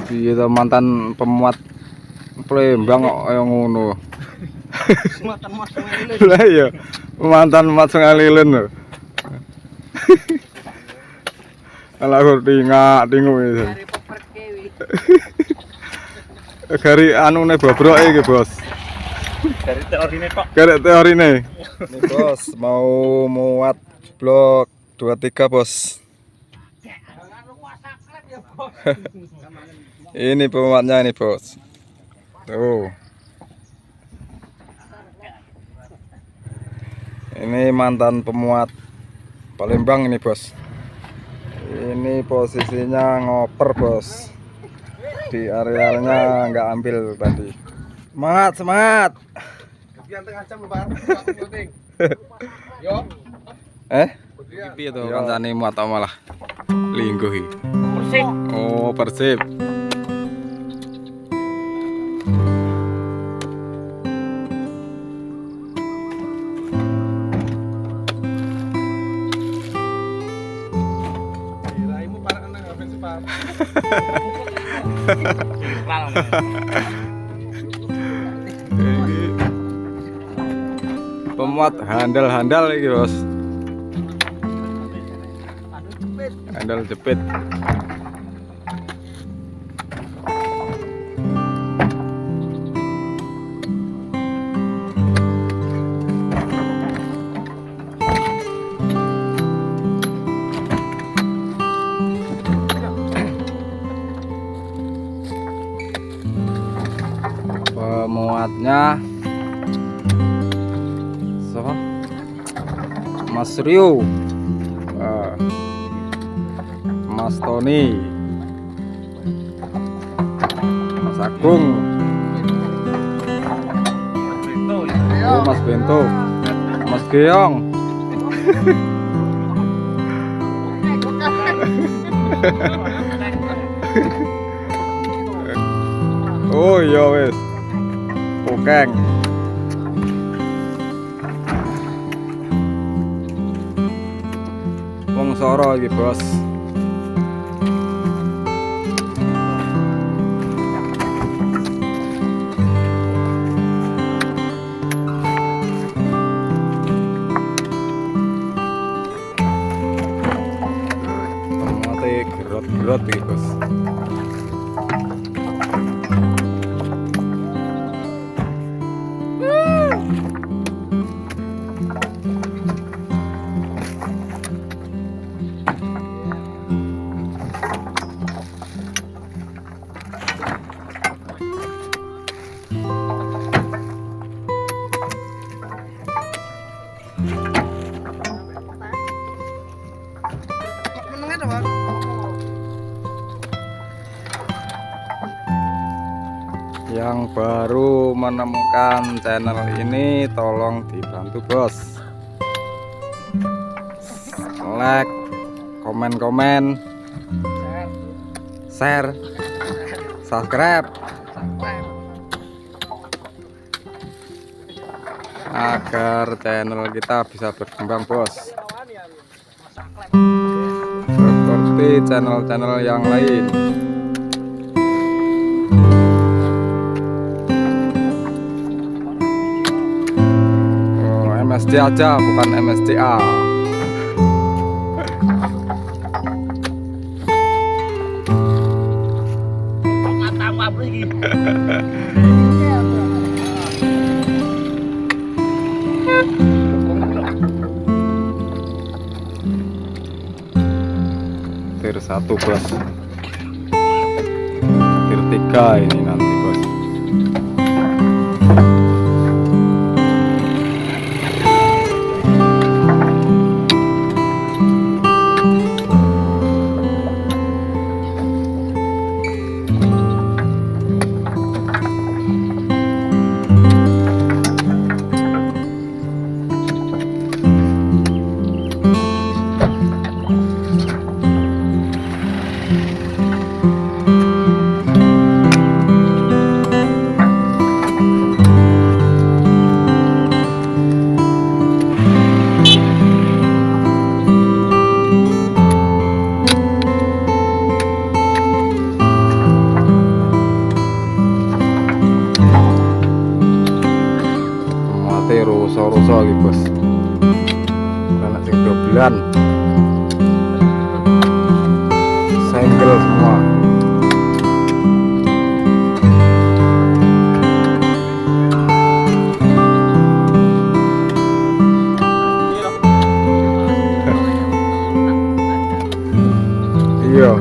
Piye to mantan pemuat Palembang kok kaya ngono. Mantan mas Sungai Lilin. Lah iya, mantan mat Sungai Lilin lho. Alah kok tingak-tinguk iki. Dari peperke wi. Gari anune bobroke iki, Bos. Dari teorine tok. Gari teorine. Nih, Bos, mau muat blok 23, Bos. Ini pemuatnya ini, Bos. Tuh. Ini mantan pemuat Palembang ini, Bos. Ini posisinya ngoper, Bos. Di arealnya nggak ambil tadi. Semangat, semangat. Gantian tengah jam lho, Pak. Syuting. Yo. Eh? Piye to kancane muat tau malah lingguh iki. Persib. Oh, Persib. Raimu parah nang HP sih, Pak. Iki pemuat handal-handal iki, Bos. Handal jepit. Pemuatnya siapa? Mas Rio, Mas Tony, Mas Agung, oh, Mas Bento, Mas Geong. Oh iya wis. Pokeng. Wong Soro iki, Bos. Pemuate gerot-gerot iki, Bos. Yang baru menemukan channel ini tolong dibantu, Bos. Like, komen-komen, share, subscribe agar channel kita bisa berkembang, Bos. Seperti channel-channel yang lain. Oh, MSC aja, bukan MSCA. Tir 1, Bos. Tir 3 ini nanti, Bos. Depan senggel semua. Iya.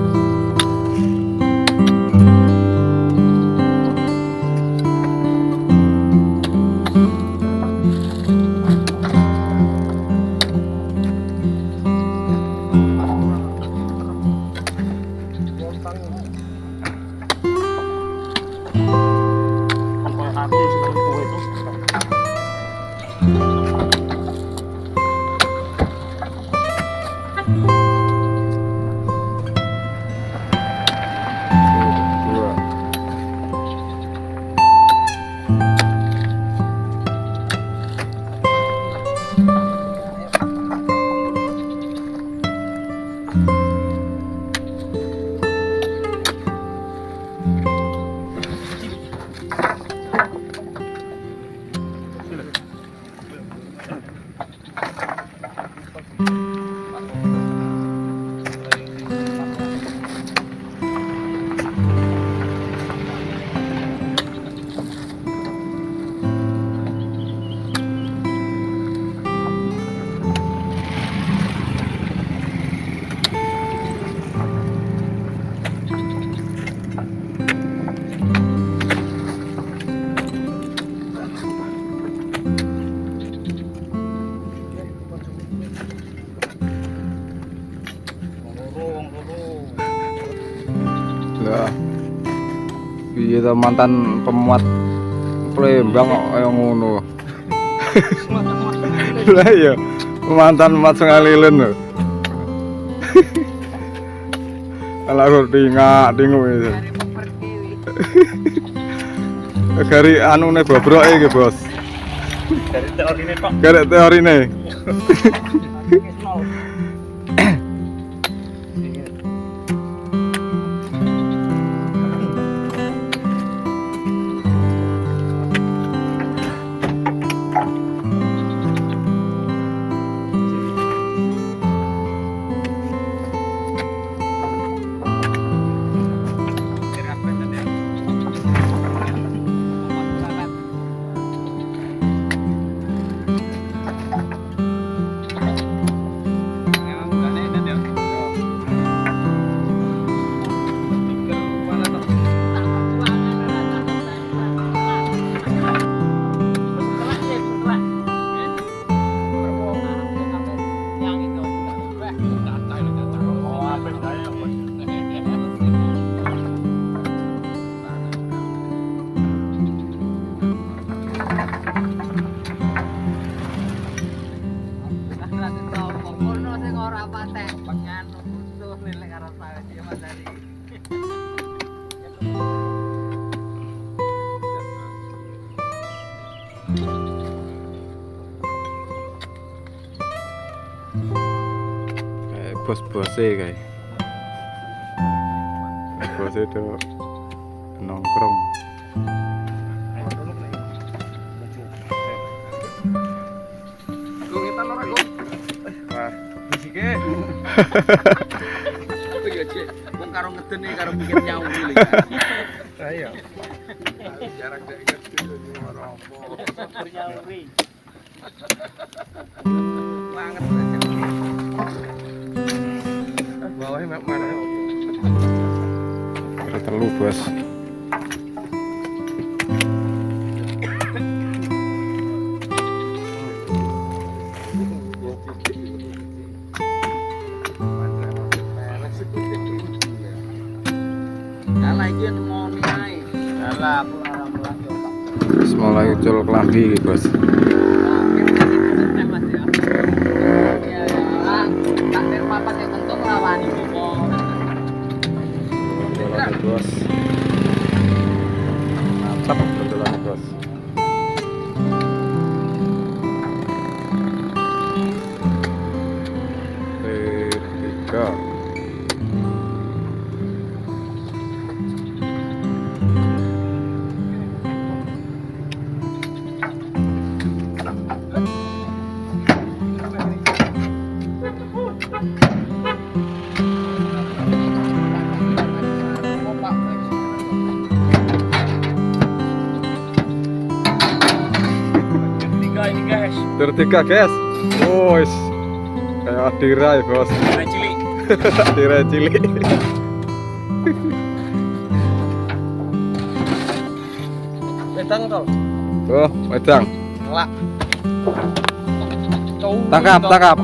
Lah, piye to mantan pemuat Plembang kok kaya ngono. Lah iya, mantan pemuat Sungai Lilin lho. Ala kok tingak-tinguk iki. Gari anune bobroke iki, Bos. Dari teorine tok. Gari teorine. Bos-bose kae. Bose do nongkrong. Gong ngetan ora, Gong? Wah, bisike. Iki aja wong karo ngedene karo mikir nyawu iki. Lah iya. Jarak dek ngeden ora apa. Nyauri. Banget aja. Bawahnya mana? Kira telu, Bos. Lah iki nemoni ae. Lah aku ora mulang yo tak. Wis mulai ucul klambi iki, Bos. Bos. Mantap betulan, Bos. Tiga. 23 guys. Oh, wis. Kayak Adira ya, Bos. Cilik. Adira cilik. Wedang tol. Oh, wedang. Ngelak. Tangkap, tangkap.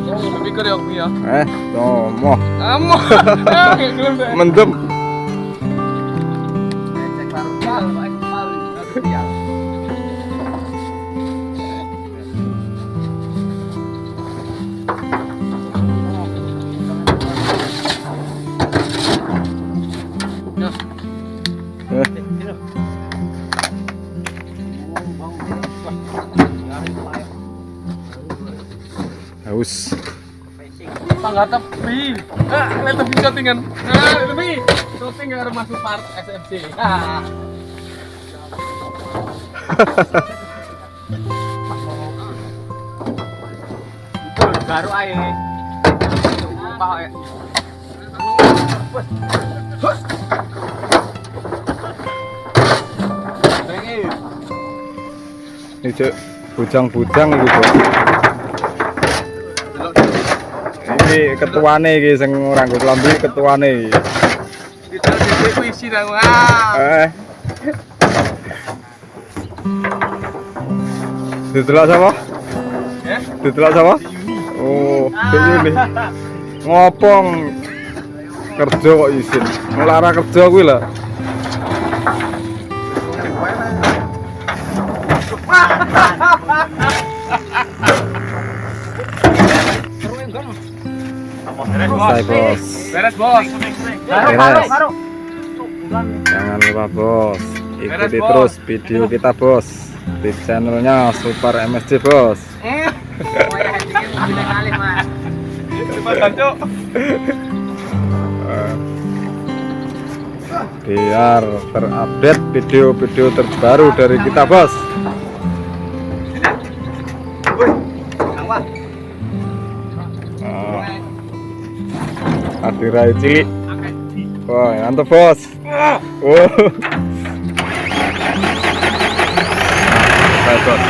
Oh, pikir ya aku ya. Tomoh. Kamu. Mendem. Cek baru kepal, Haus. Tangga tepi. Ah, lihat tepi syutingan. Ah, lihat tepi. Syuting karo masuk part SMC. Ah. Baru ae. Sumpah ae. Ini cuk, bujang-bujang iki, Bos. Ini ketuane iki sing ora nggo klambi ketuane iki. Dhewe ku isi nang. Ah. Didelok sapa? Ya. Didelok sapa? Oh, Dek Yuni. Ngopong kerja kok izin. Ngelara kerja kuwi lah. Selesai, Bos. Beres, Bos. Beres. Jangan lupa, Bos. Ikuti terus video kita, Bos. Di channelnya Super MSC, Bos. Biar terupdate video-video terbaru dari kita, Bos. Oh. Adirai cilik. Wah, mantap, Bos. Oh. Selesai, Bos.